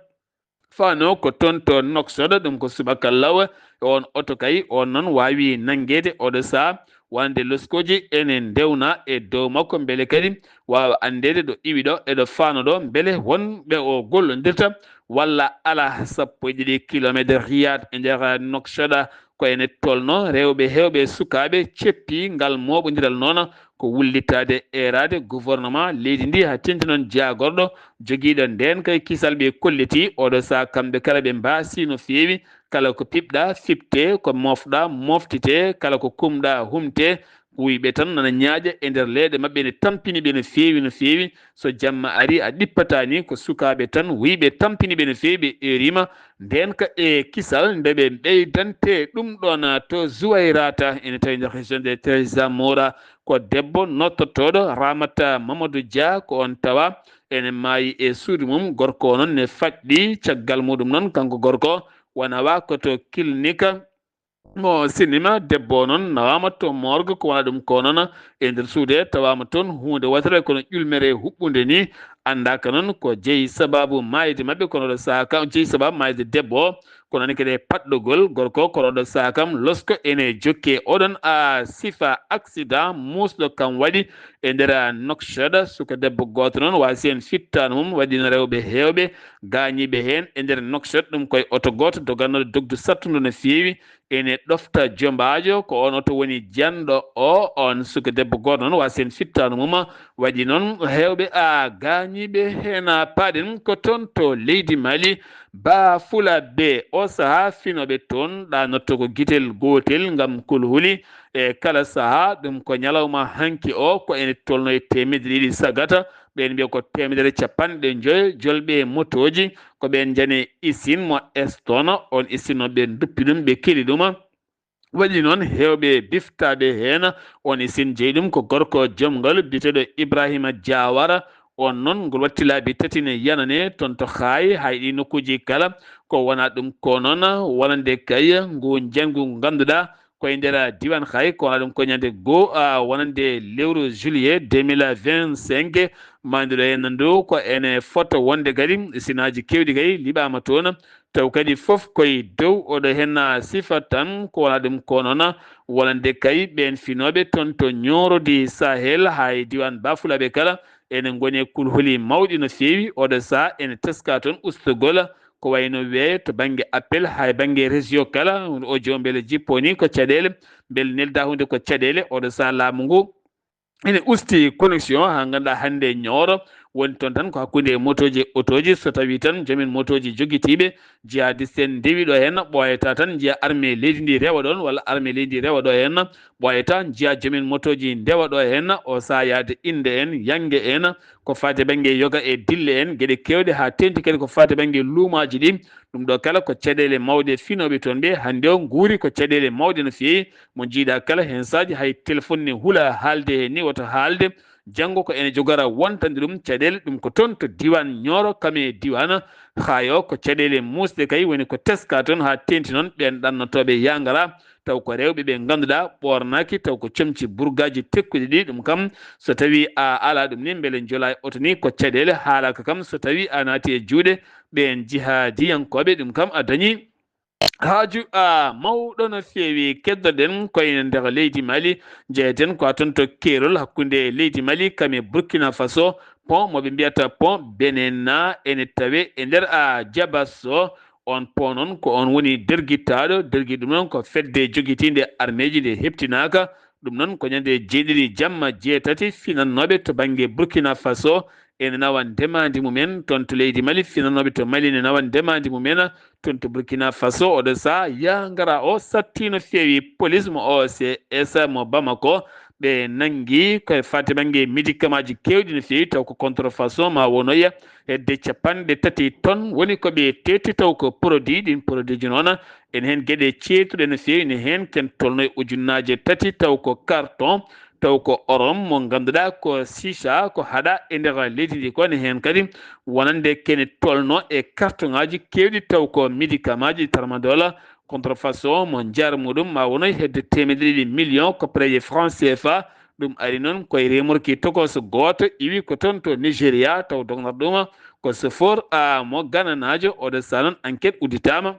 faano ko toon to Nouakchott, ɗum ko subaka law. E on oto kay, on noon waawi nanngeede oɗo sahaa, wonande loskooji ene ndewna e dow makko, mbele kadi waawa anndeede ɗo iwi ɗo, eɗo faano ɗo, mbele won ɓe o gollondirta, walla alaa. Sappo e ɗiɗi kilomeeter Riyad e nder Nouakchott, ko ene tolno rewɓe heewɓe sukaaɓe ceppi ngal mooɓondiral noon, ko wullitaade eeraade gouvernement leydi ndi, haa teeŋti noon jaagorɗo jogiiɗo ndeen kay kisal ɓe kolliti. Oɗo sahaa kamɓe kala ɓe mbaasi no feewi, kala ko piɓɗa fiɓte, ko mofɗa moftite, kala ko kumɗa humte. Wuyɓe tan nana ñaaƴa e nder leeɗe maɓɓe, ne tampini ɓe no feewi, no feewi. So jamma ari a ɗippataa ni, ko sukaaɓe tan wuyɓe tampini ɓe no feewi, ɓe eeriima ndeen ka e kisal nde ɓe ɓeydante ɗum ɗoon to Zuwayrata, ene tawi nder région de Trezamora. Ko debbo nottotooɗo Ramata Mamadou Dia, ko on tawa ene maayi e suudu mum. Gorko o noon ne faɗɗi caggal muɗum noon, kanko gorko wona wa ko to clinique mo sinima. Debbo o noon nawaama to morgue, ko wona ɗum ko noon e nder suudu he tawaama toon huunde watere kono ƴulmere huɓɓunde ni. Anndaaka noon ko jeyi sababu maayde maɓɓe, kono oɗo sahaa kam jeyi sababu maayde debbo o, kono noon kadi e paɗɗogol gorko, kono oɗo sahaa kam losko ene jokke oɗon a sifa accident muusɗo kam waɗi e nder Nouakchott. Suka debbo gooto noon waasi heen fittaandu mum, waɗino rewɓe heewɓe gaañiiɓe heen e nder Nouakchott. Ɗum koye oto gooto dogannooɗo dogdu sattundu no feewi, ene ɗofta jombaajo, ko oon oto woni janɗo o. Oon suka debbo gooto noon waasi heen fittaandu mum, waɗi noon heewɓe a gaañiiɓe heen. Paaɗen ko toon to leydi Mali, Bafulabe, o sahaa finooɓe toon ɗaanotto ko gitel gootel ngam kulhuli e kala sahaa. Ɗum ko ñalawma hanki o, ko ene tolno e teemedde ɗiɗi sagata, ɓeen mbiya ko teemedere capanɗe joyo jolɓe e motooji, ko ɓeen njani isin mo Estono, on isin noon ɓe nduppi ɗum, ɓe keli ɗum. Waɗi noon heewɓe biftaaɓe heen, on isin jeyi ɗum ko gorko joom ngalu biyeteeɗo Ibrahima Diawara, On noon, ngol watti laabi tati ne yanane toon to Xaay, hay ɗi nokkuuji kala. Ko wonaa ɗum ko noon, wonande kay ngu njanngu ngannduɗaa ko e nder diiwaan Xaay, ko wonaa ɗum ko ñande goo, a, wonande lewru juillet deux mille vingt-cinq, mawndiɗo heen ndu ko ene fota wonde kadi sinaaji keewɗi kay liɓaama toon. Taw kadi fof koye dow oɗo heen sifa tan, ko wonaa ɗum ko noon, wonande kay ɓeen finooɓe toon to Nioro du Sahel, haa e diiwaan Baafulaaɓe kala, ene ngoni e kulhuli mawɗi no feewi. Oɗo sahaa ene teskaa toon ustugol, ko wayi no weeyo to bannge appel, haa e bannge réseau kala, o joom mbele jippoo ni ko caɗeele, mbele neldaa huunde ko caɗeele. Oɗo sahaa laamu ngu ene usti connexion, haa ngannduɗaa hannde Nioro woni toon tan ko hakkunde e motooji e otooji. So tawii tan joomen motooji jogitiiɓe jihadiste en ndewi ɗo heen, ɓooyataa tan njiya armée leydi ndi rewa ɗoon, walla armée leydi ndi rewa ɗo heen, ɓooyataa njiya joomen motooji ndewa ɗo heen. O sahaa yahde innde en, yannge en, ko faati bannge yoga e dille en, geɗe keewɗe, haa teeŋti kadi ko faati bannge luumaaji ɗi. Ɗum ɗo kala ko caɗeele mawɗe finooɓe toon ɓe hannde o nguuri ko caɗeele mawɗe no feewi. Mo njiiɗaa kala heen saaji hay téléphone ne hula haalde heen ni, woto haalde. Janngo ko ene jogora wontande ɗum caɗeele, ɗum ko toon to diiwaan Nioro kam e diiwaan Xaay o, ko caɗeele muusɗe kay woni ko teskaa toon haa teeŋti noon. Ɓeen ɗannotooɓe yaangara taw ko rewɓe ɓe ngannduɗaa ɓoornaaki, taw ko comci burgaaji tekkuɗi ɗi. Ɗum kam, so tawii a alaa ɗum ni, mbele njolaa e oto ni, ko caɗeele. Haalaaka kam, so tawii a naati e juuɗe ɓeen jihaadiyankooɓe, ɗum kam a dañii haaju, a, mawɗo no feewi. Keddoɗen koye nder leydi Mali, njeyeten ko toon to keerol hakkunde leydi Mali kam e Burkina Faso. Pont mo ɓe mbiyata pont Benena ene tawe e nder, a, Jabaso. On pont noon ko on woni dergitaaɗo. Dergi ɗum noon ko fedde jogitiinde armeeji nde heɓtinaaka. Ɗum noon ko ñande jeeɗiɗi jamma jeetati, finannooɓe to bannge Burkina Faso ene nawa ndemaandi mumen toon to leydi Mali. Finannooɓe to Mali ne nawa ndemaandi mumen toon to Burkina Faso. Oɗo sahaa yaa ngara o sattii no feewi. Polis mo O C S mo Bamako, ɓe nanngi ko e faati bannge médicamentji keewɗi no feewi, taw ko contrefaçon ma wonoya hedde capanɗe tati tonnes woni ko ɓe teeti, taw ko produit. Ɗin produitji noon ene heen geɗe ceetuɗe no feewi, ne heen ken tolno e ujunnaaje tati, taw ko carton, taw ko orom mo ngannduɗaa ko shisha ko haɗaa e nder leydi ndi ko, ne heen kadi wonande kene tolno e cartonŋaaji keewɗi, taw ko médicamentji tramadol, contrefaçon mo njar muɗum ma wonoy hedde teemedde ɗiɗi million ko prêt franc C F A. Ɗum ari noon koye remorki tokoso gooto iwi ko toon to Nigeria, taw dognata ɗum ko chauffeur, a, mo gananaajo. Oɗo sahaa noon enquête udditaama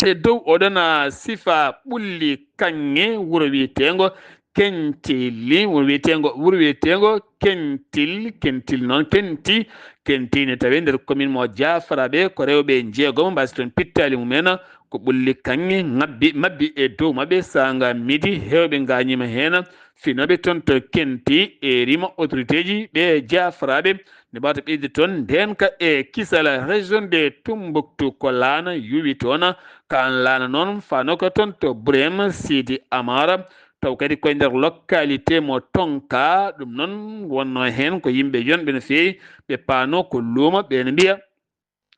e dow oɗon, a, sifa ɓulli kaŋŋe wuro wiyeteengo Kentilli, wuro wiyeteengo, wuro wiyeteengo Kentil, Kentil noon, Kenti, Kenti ne tawee nder commune mo Jaafaraaɓe, ko rewɓe njeegomo mbaasi toon pittaali mumen, ko ɓulli kaŋŋe ŋabbi, mabbi e dow maɓɓe saanga midi, heewɓe ngaañiima heen, finooɓe toon to Kenti e rima autoritéji ɓe Jaafaraaɓe, ne mbawta ɓeyde toon ndeenka e kisal. Région de Tumbuktu ko laana yuwi toon, kaan laana noon faano ko toon to Burem Sidi Amara, taw kadi koye nder localité mo Tonka, ɗum noon wonno heen ko yimɓe yonɓe no feewi, ɓe paano ko luuma, ɓe no mbiya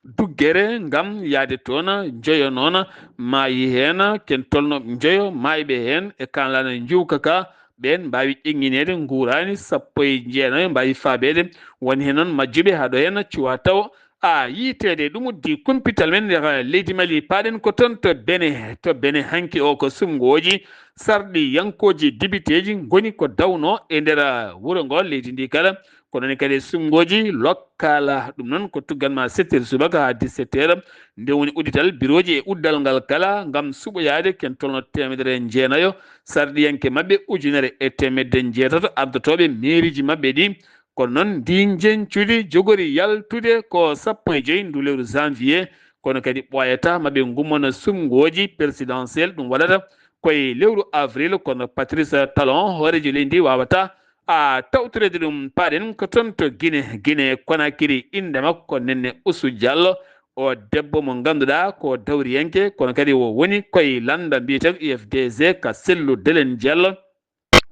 duggere ngam yahde toon, njoyo noon maayi heen, ken tolno njoyo maayɓe heen e kaan laana njuuka ka, ɓeen mbaawi ƴeŋŋineede nguuraani sappo e jeenayo, mbaawi faabeede, woni heen noon majjuɓe haa ɗo heen cuwa taw a yiiteede. Ɗum uddi kumpital men nder leydi Mali, paaɗen ko toon to Bene, to Bene hanki o ko suɓngooji sarɗiyankooji dibiteeji ngoni ko dawno e nder wuro ngo, leydi ndi kala. Ko noon kadi suɓngooji local, ɗum noon ko tuggan ma sept heures subaka haa dix-sept heures. Nde woni uddital birooji e uddal ngal kala ngam suɓoyaade ken tolno teemedere e jeenayo sarɗiyanke maɓɓe ujunere e teemedde njeetato ardotooɓe meeriiji maɓɓe ɗi. Kono noon ndi njeñcudi jogori yaltude ko sappo e joy ndu lewru janvier, kono kadi ɓooyataa maɓe ngummana suɓngooji présidentiel, ɗum waɗata koye lewru avril, kono Patrice Talon, hooreejo leydi ndi, waawata a tawtoreede ɗum. Paaɗen ko toon to Gine, Gine Konakiri, innde makko Nenne Usu Diallo. O debbo mo ngannduɗaa ko dawriyanke, kono kadi o woni koye lannda mbiyetee U F D G ka Sellu Delen Diallo.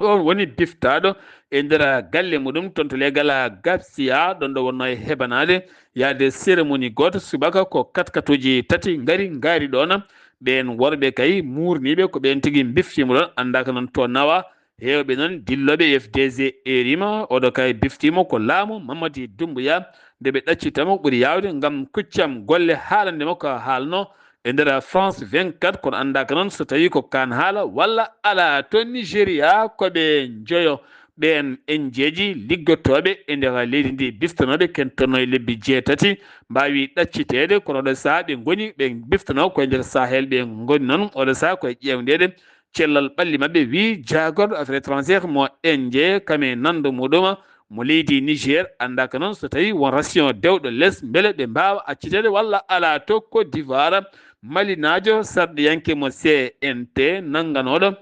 Ɗoon woni biftaaɗo e nder galle muɗum toon to leegal Gapsia, ɗoon ɗo wonnoo e heɓanaade yahde cérémonie gooto subaka ko katkatuuji tati ngari, ngaari ɗoon. Ɓeen worɓe kay muurniiɓe ko ɓeen tigi mbiftii mo ɗoon, anndaaka noon to nawa. Heewɓe noon dillooɓe F D G eerima, oɗo kay biftiima ko laamu Mamadi Doumbouya, nde ɓe ɗaccitamo ɓuri yaawde ngam kuccam golle haalande mo ko haalno e nder France vingt-quatre, kono anndaaka noon so tawii ko kaan haala walla alaa. To Nigeria, ko ɓe njoyo ɓeen enjeeji liggotooɓe e nder leydi ndi biftanooɓe, kentonoo e lebbi jeetati, mbaawi ɗacciteede, kono oɗo sahaa ɓe ngoni, ɓe biftanoo ko e nder Sahel ɓe ngoni noon, oɗo sahaa ko e ƴeewndeede cellal ɓalli maɓɓe, wii jaagorɗo affaire étrangère mo Enje, kam e nanndo muɗum mo leydi Niger. Anndaaka noon so tawii won ration dewɗo les, mbele ɓe mbaawa acciteede walla alaa. To Côte d'Ivoire, malinaajo sarɗiyanke mo C N T nannganooɗo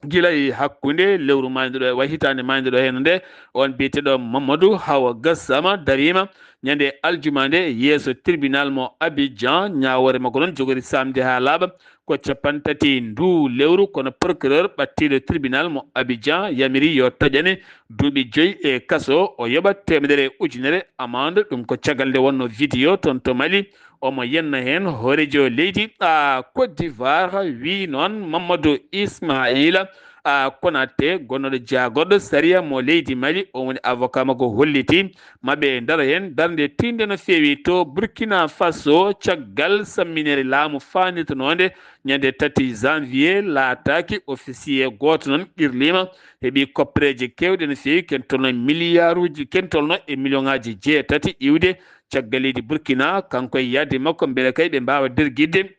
gila e hakkunde lewru maayndo ɗo, e way hitaande maayndo ɗo heen nde, on biyeteeɗo Mamadou Hawa Gassama dariima ñande aljuma nde yeeso tribunal mo Abidjan. Ñaawoore makko noon jogori saamde haa laaɓa ko capanɗe tati nduu lewru, kono procureur ɓattiiɗo tribunal mo Abidjan yamiri yo taƴane duuɓi joyi e kaso, o yoɓa teemedere ujunere amande. Ɗum ko caggal nde wonno vidéo toon to Mali, omo yenna heen hooreejo leydi, a, Côte d'Ivoire, wii noon Mamadou Ismaïla, a, Konaté, gonnooɗo jaagorɗo sariya mo leydi Mali, o woni avocat makko, holliti maɓe ndaro heen darnde tiiɗnde no feewi. To Burkina Faso, caggal sammineere laamu faandirtanoonde ñande tati janvier, laataaki officier gooto noon qirliima, heɓi koppereeje keewɗe no feewi, ken tolno miliyaaruuji, ken tolno e miliyoŋaaji jeetati iwde caggal leydi Burkina, kanko e yahde makko, mbele kay ɓe mbaawa dergidde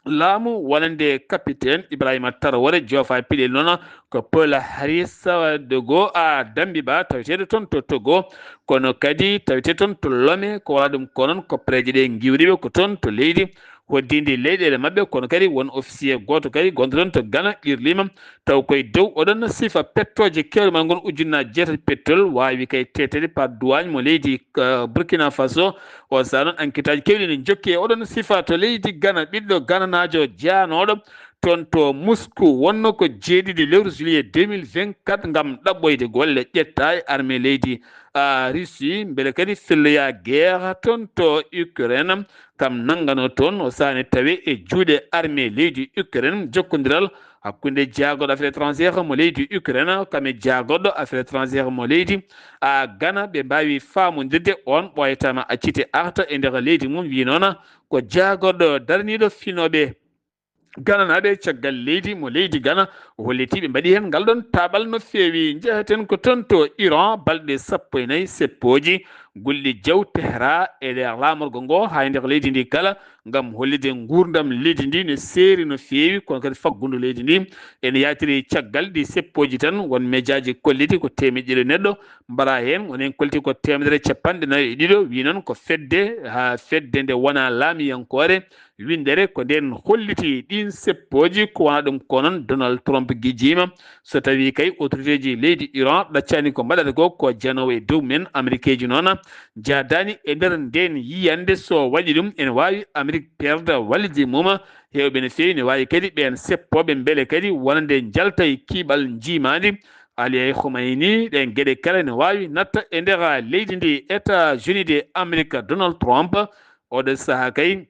laamu wonande capitaine Ibrahima Traoré, joofa e piɗel noon ko Paul Harris Dogo, a, Dambiba, taweteeɗo toon to Togo, kono kadi taweteeɗo toon to Lomé, ko wala ɗum ko noon koppereeje ɗe ngiwriɓe ko toon to leydi hoddindi leyɗeele maɓɓe, kono kadi won officier gooto kadi gonɗo toon to Ghana qirliima, taw koye dow oɗon sifa pettooje keewɗe, man ngon ujunnaaji jeetati pettol, waawi kay teetede par douane mo leydi, eh, Burkina Faso. O sahaa noon, enquêtaaji keewɗi ne njokki e oɗon sifa to leydi Ghana, ɓiɗɗo gananaajo jeyanooɗo toon to Moscou, wonno ko jeeɗiɗi lewru juillet deux mille vingt-quatre ngam ɗaɓɓoyde golle ƴetta e armée leydi, ah, Russie, mbele kadi felloya guerre toon to Ukraine, kam nanngano toon. O sahaa ne tawe e juuɗe armée leydi Ukraine, jokkondiral hakkunde jaagorɗo affaire étrangère mo leydi Ukraine, kam e jaagorɗo affaire étrangère mo leydi, a, Ghana, ɓe mbaawi faamondirde. On ɓooyataama accite arta e nder leydi mum, wi noon ko jaagorɗo daraniiɗo finooɓe gananaaɓe caggal leydi mo leydi Ghana, o holliti ɓe mbaɗi heen ngal ɗoon taaɓal no feewi. Njeheten ko toon to Iran, balɗe sappo e nayi seppooji gulɗi jaw Tehran e nder laamorgo ngo haa e nder leydi ndi kala, ngam hollitde nguurndam leydi ndi ne seeri no feewi, kono kadi faggudu leydi ndi ene yaatiri caggal ɗi seppooji tan. Won mejaaji kolliti ko teemedde ɗiɗo neɗɗo mbara heen, won heen kolliti ko teemedere capanɗe nayo e ɗiɗo. Wi noon ko fedde, haa fedde nde wonaa laamiyankoore, winndere ko ndeen holliti ɗiin seppooji. Ko wonaa ɗum ko noon, Donald Trump gijiima so tawii kay autoritéji leydi Iran ɗaccaani ko mbaɗata ko, ko janoowo e dow men. Amerikeeji noon njahdaani e nder ndeen yiyannde. So waɗi ɗum, ene waawi Amerik perde wallitde mum. Heewɓe no feewi ne waawi kadi ɓeen seppooɓe mbele kadi wonande njalta e kiiɓal njiimaandi Aliyee Khomeini. Ɗeen geɗe kala ne waawi natta e nder leydi ndi. États-Unis de Amérique, Donald Trump, oɗo sahaa kay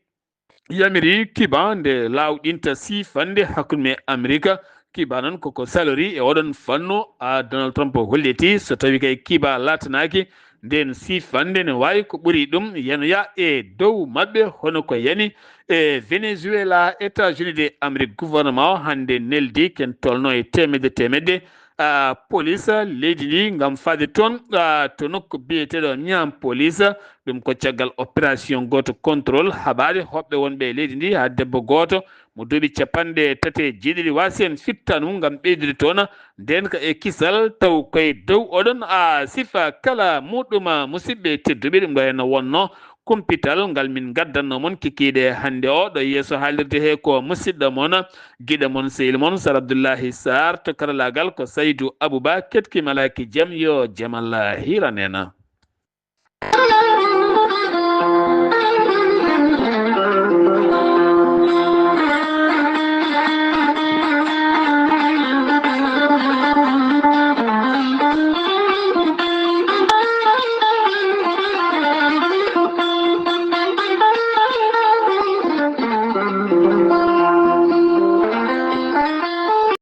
yamiri Kiba nde laawɗinta siifannde hakkunde men Amerika. Kiba noon koko salori e oɗon fannu, a, Donald Trump holliti so tawi kay Kiba laatanaaki ndeen siifannde, ne waawi ko ɓuri ɗum yanoya e dow maɓɓe, hono ko yani e Venezuela. États-Unis de Amérique, gouvernement o hannde neldi ken tolno e teemedde teemedde, a, police leydi ndi ngam faade toon, a, to nokku biyeteeɗo Minneapolis. Ɗum ko caggal opération gooto contrôle haɓaade hoɓɓe wonɓe e leydi ndi haa debbo gooto mo duuɓi capanɗe tati e jeeɗiɗi waasi heen fittaandu mum ngam ɓeydude toon ndeenka e kisal. Taw koye dow oɗon, a, sifa kala muɗɗum, musidɓe tedduɓe, ɗum ɗo heen wonno kumpital ngal min ngaddanno mon kikiiɗe hannde o. Ɗo yeeso haalirde he ko musidɗo mon, giɗo mon, sehil mon Sar Abdullahi Sarr, to karalaagal ko Saydu Abuba. Keɗki malaaki jam, yo jam Allah hiran en.